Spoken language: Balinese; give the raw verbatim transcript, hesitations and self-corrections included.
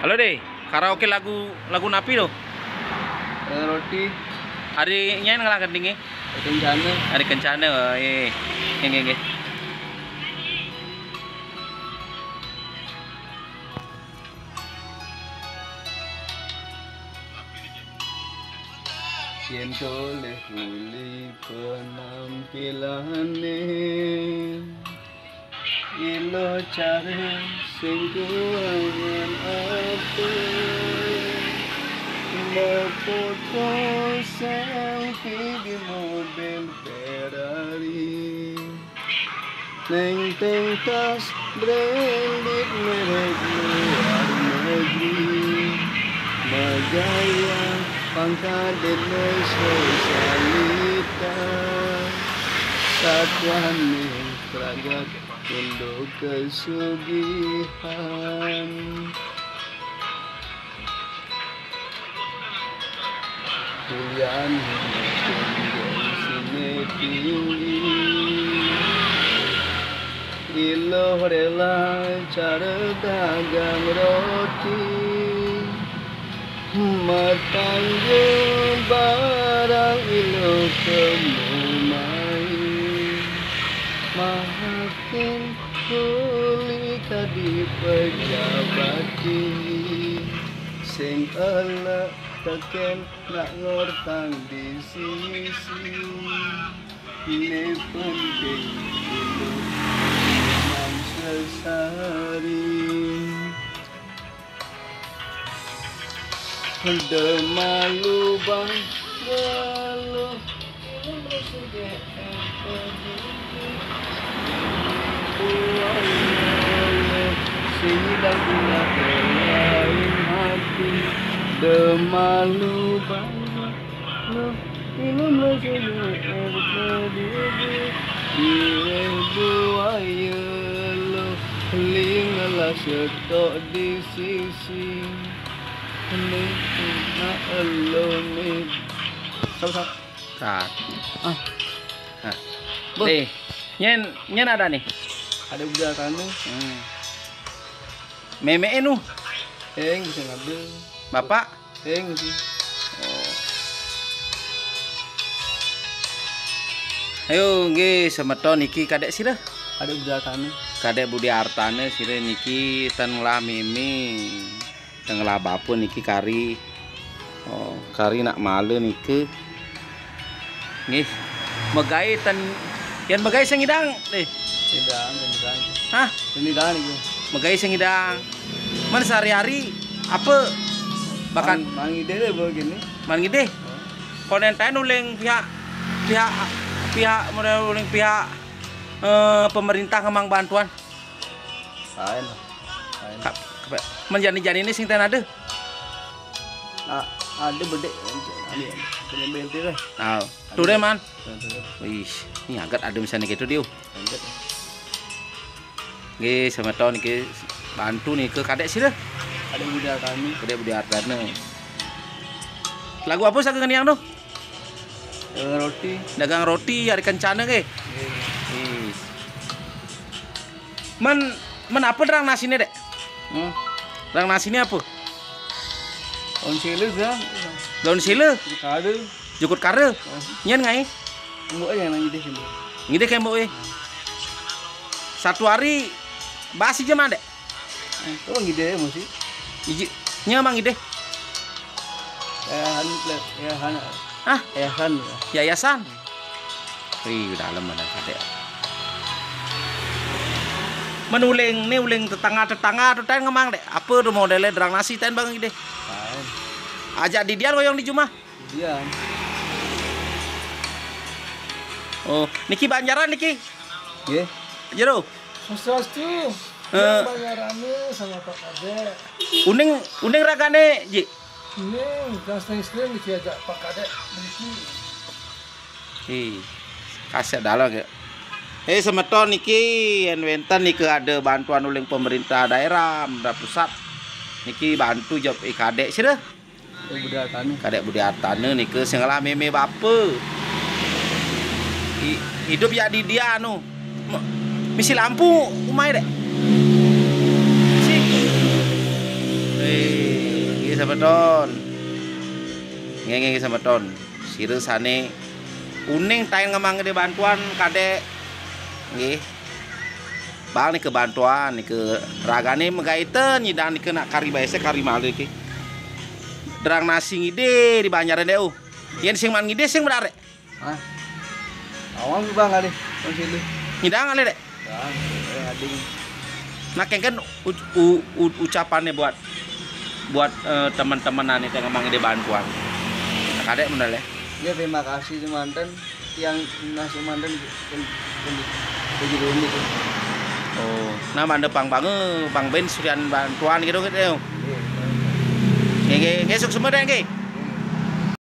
Halo deh, karaoke lagu, lagu napi to? Eh, roti. Ari nyen ngelah gendinge? Kencana. Ari kencana, oh, eh. Nggih, nggih. Yen toleh uli penampilane, ilo care sing kuangan ate, mefoto selfie di mobil Ferrari. Neng teng tas branded merek luar negeri, megaya pangkat Indonesia salita, satuan nih ragat untuk kesugihan. Hujan gengsiné tinggi, ilo rela cara dagang roti, matanggung barang ilo kemumai, makin kuli ka dipejabati, sing elek teken nak ngortang di sisi. Ini penting dulu nang sesari. Demalu bang galuh. Sini dah guna lain hati. Demalu bang galuh. Ilum rasanya air kediri. Ileh buaya lo. Lingalah setok di sisi. Ni nak elo ni. Sama-sama. Kat. Ah. Nah. Beuh. Nih. Nyen, nyen ada nih. Ada budak kanu. Hmm. Meme enu. Eng bisa ngambil. Bapak. Eng sih. Oh. Ayo nggih semeton iki kadek sira. Ada budak kanu. Kadek Budi Artane sira niki ten ngelah meme. Ten ngelah bapa niki kari. Oh, kari nak mala nike. Nggih. Megai ten, yen megai sing idang, eh. Idang, idang. Hah? Idang niku. Megai sing idang. Men sehari-hari apa bahkan man, man ngidih deh begini. Man ngidih. Oh. Konen ten uling pihak, pihak, pihak model uling pihak, eh, pemerintah ngemang bantuan. Lain. Lain. Ka-, ka-, men jani-jani ini sing ten ada. Ah, ada bedek. Ada, ada. Punya B L T lah. Ah, tuh deh, Man. Tuh, tuh, tuh. Wih, ini agak ada misalnya gitu, Dio. Lanjut. Nggih, semeton niki bantu niki kadek sira. Ada Budi Artane. Kadek Budi Artane. Lagu apa saking ngeniang tuh? Dagang roti. Dagang roti, hari kencana nggih. Nggih. Wih. Men, men apa derang nasine, Dek? Hmm? Derang nasine apa? Daun sila, Bang. Daun sila? Kada. Jukut kara. Hmm. Nyen ngai? Mbok aja nang ngidih sini. Ngidih kayak mbok, eh. Satu hari basi jam, Dek? Hmm. Oh, ngidih mesti. Iji, nya mang ngidih. Yayasan, yayasan. Hah? Yayasan. Yayasan. Wih, dalem mana kadek. Men uling, ni uling tetangga-tetangga tu ten ngemang, Dek. Apa tu modele derang nasi ten bang ngidih? Lain. Ajak didian koyong di jumah. Didian. Oh, niki Banjaran niki. Nggih. Jero. Swastiastu. Eh. Banjarane sama Pak Kadek. Uning, uning ragane, Ji. Ini gas sering diajak Pak Kadek niki. Ih, kasih dalam ya. Eh, semeton niki, yen wenten niki ada bantuan uling pemerintah daerah, pemerintah pusat. Niki bantu job, eh, kadek sira. Eh, Budi Artane. Kadek Budi Artane niki sing ngelah meme bapa. I-, hidup ya di dia anu. Me-, misi lampu umai, Dek. Misi. Eh. Semeton. Nggih, nggih, semeton. Sira sane uning taen ngemangke bantuan, Kadek. Nggih. Bang nike bantuan nike ragane megaiten nyidang nike nak kari baise kari malih niki. Derang nasi ngide di banjaran deh, uh. Yen sing man ngide sing bedarek. Hah? Awang bang kali, bang sini. Nyidang ale, Dek. Bang, eh, ading. Nah, kengken u- u- u- ucapannya buat buat eh, teman-teman ane tengah mang ide bantuan. Nah, Kadek bener ya. Ya, terima kasih semanten yang nasi manten. Begitu ini. Oh, nah, mande pang bange, pang ben surian bantuan gitu gitu. Nggih, nggih, nggih, sukses, Dek, nggih.